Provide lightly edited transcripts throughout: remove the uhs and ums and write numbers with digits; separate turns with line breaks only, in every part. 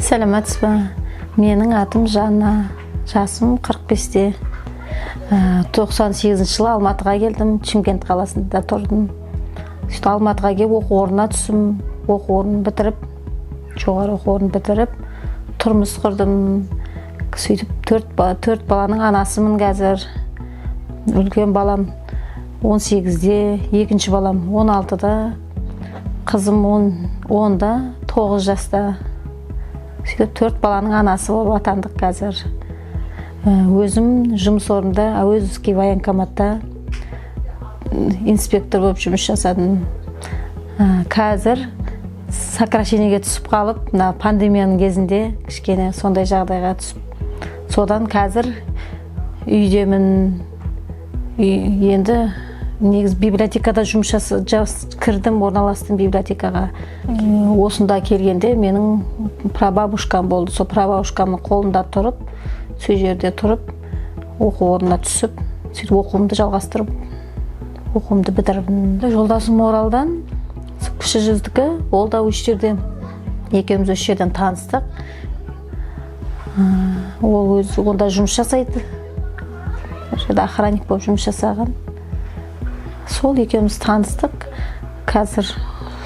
Сәлеметсіз бе? Менің атым Жанна, жасым 45-те. 98 жылы Алматыға келдім, Шымкент қаласында тұрдым. Сөйтіп Алматыға келіп, оқу орнына түстім. Оқу орнын бітіріп, жоғары оқу орнын бітіріп, тұрмыс құрдым. Сөйтіп төрт баланың анасымын қазір. Үлкен балам 18-де, екінші балам 16-да, қызым 10-да, 9 жаста. Сөйтіп төрт баланың анасы болып атандық қазір. Өзім жұмыс орнында, Әуезовский военкоматта инспектор болып жұмыс жасадым. Қазір сокращениеге түсіп қалып, мына пандемияның кезінде кішкене сондай жағдайға түсіп, содан қазір үйдемін. Енді негізі библиотекада жұмыс кірдім, орналастым библиотекаға. Осында келгенде менің прабабушкам болды. Сол прабабушкамның қолында тұрып, сол жерде тұрып, оқу орнына түсіп, сөйтіп оқуымды жалғастырып, оқуымды бітірдім. Жолдасым Оралдан, Кіші жүздікі, ол да осы жерде, екеуміз осы жерден таныстық. Ол өзі онда жұмыс жасайды, ол жерде охранник болып жұмыс жасаған. Сол екеуміз таныстық. Қазір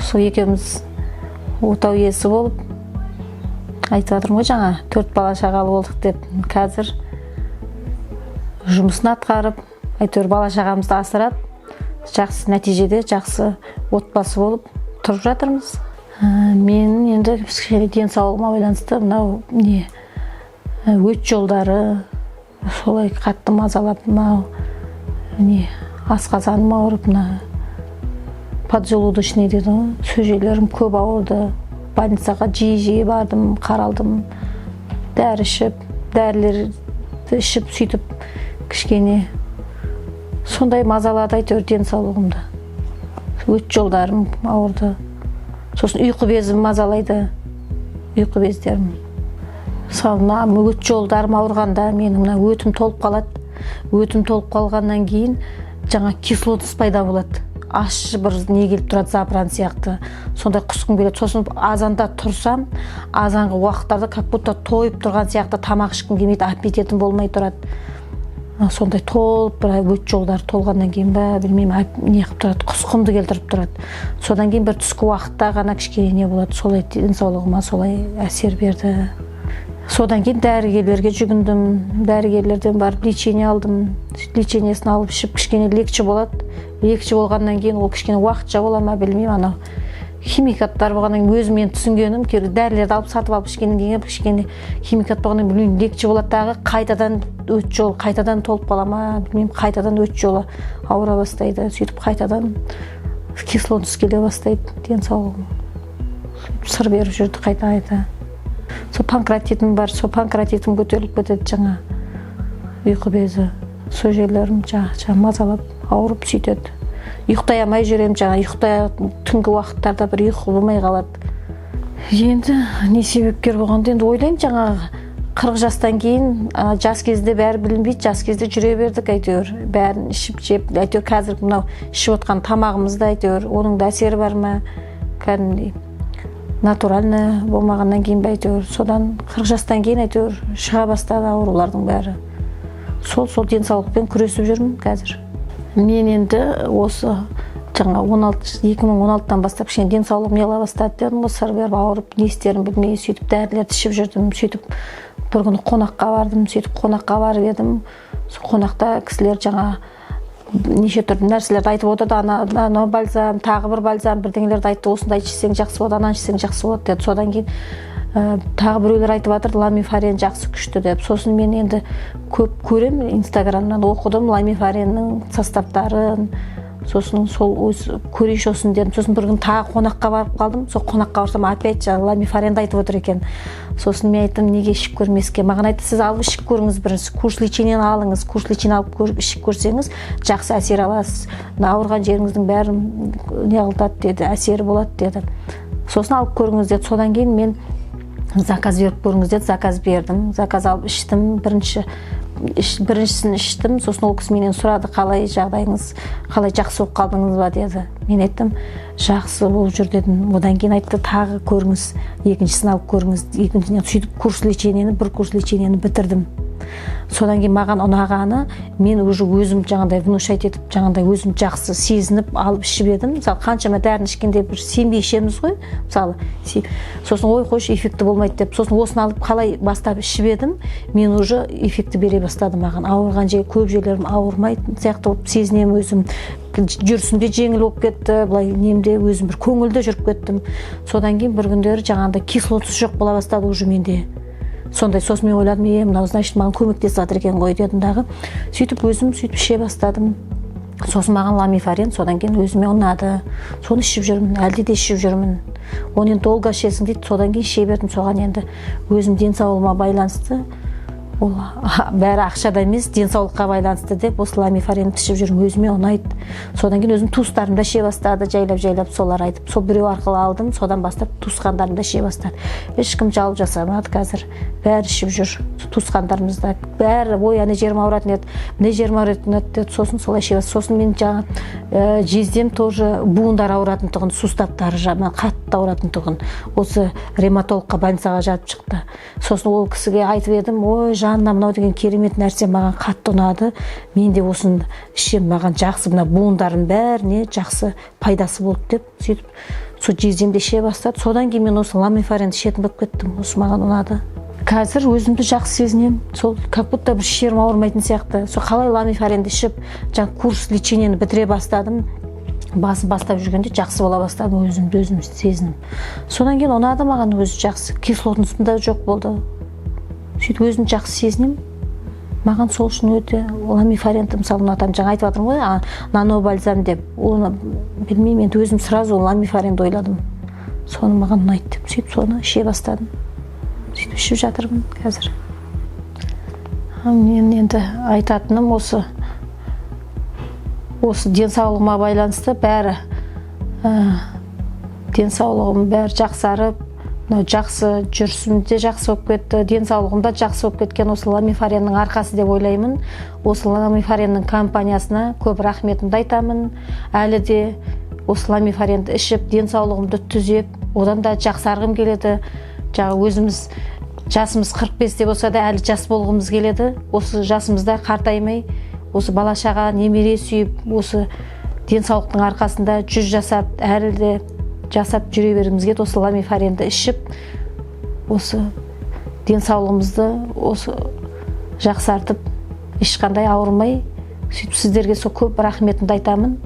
сол екеуміз отау иесі болып, айтып жатырмын ғой жаңа, төрт бала шағалы болдық деп. Қазір жұмысын атқарып, әйтеуір бала шағамызды асырап, жақсы нәтижеде, жақсы отбасы болып тұрып жатырмыз. Менің енді кішкене денсаулығыма байланысты мынау не, өт жолдары солай қатты мазалап, мынау не, асқазаным ауырып, мына поджелудочный дейді ғой, сол жерлерім көп ауырды. Больницаға жиі жиі бардым, қаралдым, дәрі ішіп, дәрілерді ішіп, сөйтіп кішкене сондай мазалады әйтеуір денсаулығымды. Өт жолдарым ауырды, сосын ұйқы безім мазалайды, ұйқы бездерім. Мысалы, мына өт жолдарым ауырғанда менің мына өтім толып қалады. Өтім толып қалғаннан кейін жаңа кислотность пайда болады, ащы бір не келіп тұрады, запыран сияқты, сондай құсқым келеді. Сосын азанда тұрсам, азанғы уақыттарда как будто тойып тұрған сияқты, тамақ ішкім келмейді, аппетитім болмай тұрады. Сондай толып, бір өт жолдары толғаннан кейін ба, білмеймін, не қылып тұрады, құсқымды келтіріп тұрады. Содан кейін бір түскі уақытта ғана кішкене не болады. Солай денсаулығыма солай әсер берді. Содан кейін дәрігерлерге жүгіндім, дәрігерлерден барып лечение алдым. Лечениесін алып, ішіп, кішкене легче болады. Легче болғаннан кейін ол кішкене уақытша бола ма, білмеймін, анау химикаттар болғаннан кейін, өзім енді түсінгенім, кейбір дәрілерді алып, сатып алып ішкеннен кейін, кішкене химикат болғаннан кейін, білмеймін, легче болады дағы, қайтадан өт жолы қайтадан толып қала ма, білмеймін, қайтадан өт жолы ауыра бастайды. Сөйтіп қайтадан кислотность келе бастайды, денсаулығым сыр беріп жүрді қайта қайта. Сол панкреатитім бар, сол панкреатитім көтеріліп кетеді, жаңа ұйқы безі, сол жерлерім жаңа мазалап, ауырып сөйтеді. Ұйықтай алмай жүремін, жаңа ұйықтай, түнгі уақыттарда бір ұйқы болмай қалады. Енді не себепкер болғанда, енді ойлаймын, жаңағы 40 жастан кейін, жас кезде бәрі білінбейді, жас кезде жүре бердік әйтеуір, бәрін ішіп жеп әйтеуір. Қазір мынау ішіп отқан тамағымыз да, әйтеуір оның да әсері бар ма, кәдімгідей натурально болмағаннан кейін бе, әйтеуір содан 40 жастан кейін әйтеуір шыға бастады аурулардың бәрі. Сол денсаулықпен күресіп жүрмін қазір. Мен енді осы жаңа 16, 2016-дан бастап кішкене денсаулығым неғыла бастады дедім ғой, сыр беріп, ауырып, не істерімді білмей, сөйтіп дәрілерді ішіп жүрдім. Сөйтіп бір күні қонаққа бардым. Сөйтіп қонаққа барып едім, сол қонақта кісілер жаңа неше түрлі нәрселерді айтып отырды. Ана анау бальзам, тағы бір бальзам, бірдеңелерді айтты. Осындай ішсең жақсы болады, ананы ішсең жақсы болады деді. Содан кейін тағы біреулер айтып жатыр, ламифарен жақсы, күшті деп. Сосын мен енді көп көремін, инстаграмнан оқыдым ламифареннің составтарын. Сосын сол өзі көрейінші осыны дедім. Сосын бір күні тағы қонаққа барып қалдым. Сол қонаққа барсам, опять жаңағы ламифаренді айтып отыр екен. Сосын мен айттым: «Неге ішіп көрмеске?» Маған айтты: «Сіз алып ішіп көріңіз, бірінші курс лечениені алыңыз, курс лечение алып көріп, ішіп көрсеңіз, жақсы әсер аласыз, мына ауырған жеріңіздің бәрін не қылтады», – деді, әсері болады деді. Сосын алып көріңіз деді. Содан кейін мен Заказ беріп көріңіз деді. Заказ бердім, заказ алып іштім. Біріншісін іштім. Сосын ол кісі менен сұрады: «Қалай жағдайыңыз, қалай, жақсы болып қалдыңыз ба?» – деді. Мен айттым: «Жақсы болып жүр», – дедім. Одан кейін айтты: «Тағы көріңіз, екіншісін алып көріңіз». Екіншісінен сөйтіп курс лечениені, бір курс лечениені бітірдім. Содан кейін маған ұнағаны, мен уже өзім жаңағыдай внушать етіп, жаңағыдай өзім жақсы сезініп алып ішіп едім. Мысалы, қаншама дәріні ішкенде бір сенбей ішеміз ғой, мысалы. Сосын «Ой, қойшы, эффекті болмайды» деп, сосын осыны алып қалай бастап ішіп едім, мен уже эффекті бере бастады маған. Ауырған жер, көп жерлерім ауырмайтын сияқты болып сезінемін өзім. Жүрісім де жеңіл болып кетті, былай немде өзім бір көңілді жүріп кеттім. Содан кейін бір күндері жаңағыдай кислотасы жоқ бола бастады уже менде сондай. Сосын мен ойладым: «Е, мынау, значит, маған көмектесіп жатыр екен ғой», – дедім дағы, сөйтіп өзім сөйтіп іше бастадым. Сосын маған ламифарен содан кейін өзіме ұнады, соны ішіп жүрмін, әлде де ішіп жүрмін. Оны енді долго ішесің дейді, содан кейін іше бердім. Соған енді өзім денсаулығыма байланысты, ол бәрі ақшада емес, денсаулыққа байланысты деп, осы ламифаренді ішіп жүрмін, өзіме ұнайды. Содан кейін өзім туыстарым да іше бастады жайлап жайлап солар айтып, сол біреу арқылы алдым. Содан бастап туысқандарым да іше бастады, ешкім жалып жасамады, қазір бәрі ішіп жүр. Туысқандарымыз да бәрі: «Ой, ана жерім ауыратын еді, мына жерім ауыратын еді», – деді. Сосын солай іше бастады. Сосын мен жаңа жездем тоже буындары ауыратын тұғын, суставтары жаман қатты ауыратын тұғын, осы ревматологқа больницаға жатып шықты. Сосын ол кісіге айтып едім: «Ой, Жанна, мынау деген керемет нәрсе, маған қатты ұнады, мен де осыны ішемін, маған жақсы, мына буындарым бәріне жақсы пайдасы болды», – деп. Сөйтіп сол жездем де іше бастады. Содан кейін мен осы ламифаренді ішетін болып кеттім. Осы маған ұнады, қазір өзімді жақсы сезінемін. Сол как будто бір жерім ауырмайтын сияқты. Сол қалай ламифаренді ішіп, жаңа курс лечениені бітіре бастадым, басын бастап жүргенде жақсы бола бастадым өзімді өзім сезініп. Содан кейін ұнады маған өзі, жақсы, кислотностым да жоқ болды. Сөйтіп өзімді жақсы сезінемін. Маған сол үшін өте ламифаренді, мысалы, ұнатамын. Жаңа айтып жатырмын ғой, нано бальзам деп, оны білмеймін енді, өзім сразу ламифаренді ойладым, соны маған ұнайды деп. Сөйтіп соны іше бастадым, сөйтіп ішіп жатырмын қазір. Мен енді айтатыным осы денсаулығыма байланысты бәрі, денсаулығым бәрі жақсарып, мынау жақсы, жүрісім де жақсы болып кетті, денсаулығым да жақсы болып кеткен осы ламифареннің арқасы деп ойлаймын. Осы ламифареннің компаниясына көп рахметімді айтамын. Әлі де осы ламифаренді ішіп, денсаулығымды түзеп, одан да жақсарғым келеді. Жаңа өзіміз жасымыз 45-те болса да, әлі жас болғымыз келеді. Осы жасымызда қартаймай, осы бала шаға немере сүйіп, осы денсаулықтың арқасында 100 жасап, әлі де жасап жүре бергіміз келеді. Осы ламифаренді ішіп, осы денсаулығымызды осы жақсартып, ешқандай ауырмай, сөйтіп сіздерге сол көп рахметімді айтамын.